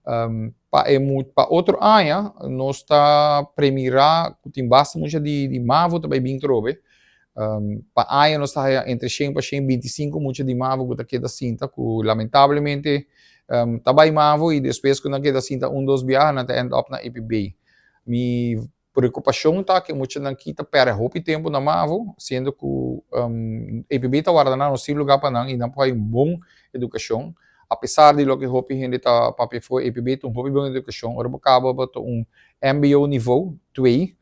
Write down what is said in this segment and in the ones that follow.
Pa otro aña nos ta premira ku tin basta mucha di MAVO ta bai bin trobe. Pa aña nos ta haya entre 100 pa 125 mucha di MAVO ku ta keda sinta, ku lamentablemente ta bai MAVO i despues ku nan keda sinta un dos biaha, nan ta end up na EPB. Mi preokupashon ta ku muchanan aki ta pèrdè hopi tempu na MAVO, siendo ku EPB ta warda nan, nos tin lugá pa nan i nan por haya un bon edukashon. Apesar di loke hopi hende ta papia afó, EPB ta un hopi bon edukashon. Ora bo kaba, bo ta un MBO nivo 2.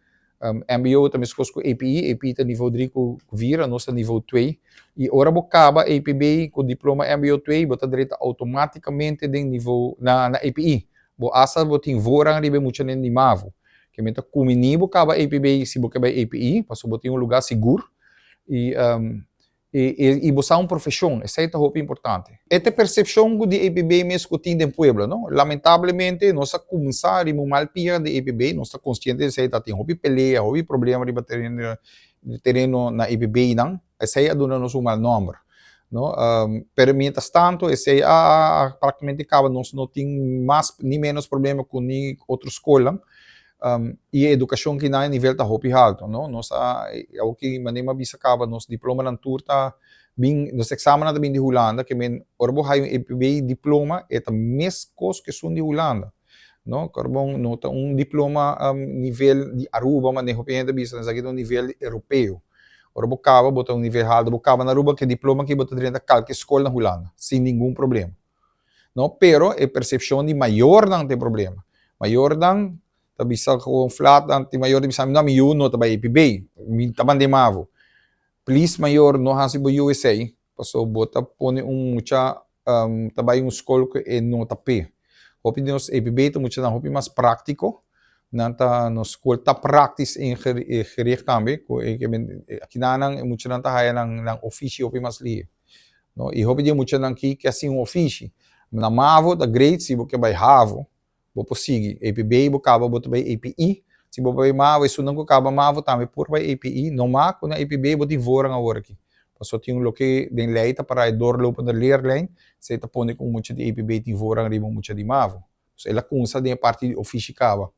MBO ta meskos ku EPI, EPI ta nivo 3 ku 4, nos ta nivo 2. I ora bo kaba EPB ku diploma MBO 2, bo ta drenta outomátikamente den nivo na EPI. Bo hasta bo tin voorrang riba e muchanan di MAVO. Ke men ta kumini bo kaba EPB si bo ke bai EPI, pasobra bo tin un lugá sigur i bo sa un profeshon, esei ta hopi importante. E ta e persepshon ku di EPB mes ku tin den pueblo, no? Lamentablemente nos a kuminsá riba un mal pia di EPB, nos ta konsiente di esei, ta tin hopi pelea, hopi problema riba tereno na EPB nan. Esei a duna nos un mal nòmber, no? Pero mientras tanto esei a práktikamente kaba, nos no tin mas ni ménos problema ku ni otro skolnan i e edukashon ki nan e nivel ta hopi haltu, no? Nos a awoki manera mi a bisa kaba, nos diplomanan tur ta bin, nos eksamennan ta bin di Hulanda, ke men ora bo haya un EPB diploma e ta meskos ku esun di Hulanda, no? Karbon no ta un diploma nivel di Aruba manera hopi hende ta bisa, esaki ta un nivel europeo. Ora bo kaba, bo ta un nivel haltu. Bo kaba na Aruba ku e diploma aki, bo ta drenta kalke skol na Hulanda sin ningun problema. No, pero e persepshon di mayornan ta e problema. Mayornan ta bisa ku flat, nan tin mayor ta bisa mi, no, mi yu no ta bai EPB, mi ta mand'é mavo. Please mayor, no hasi bo yu esei, pasobra bo ta pone un mucha ta bai un skol ku e no ta p'e. Hopi di nos EPB ta muchanan hopi mas práktiko, nan ta nos skol ta praktisch ingericht tambe, ku e akinanan e muchanan ta haya nan ofishi hopi mas lihe. No, i hopi di e muchanan aki ke hasi un ofishi. Na mavo ta great si bo ke bai havo, bo por sigui EPB, bo kaba bo ta bai EPI. Si bo bai mavo, esunnan ku kaba mavo tambe por bai EPI. No mas ku na EPB bo tin voorrang awor aki. Pasobra tin un loke den lei ta para e doorlopende leerlijn, esei ta pone ku un mucha di EPB tin voorrang riba un mucha di mavo. So el a kumsa den e parti di ofishi kaba.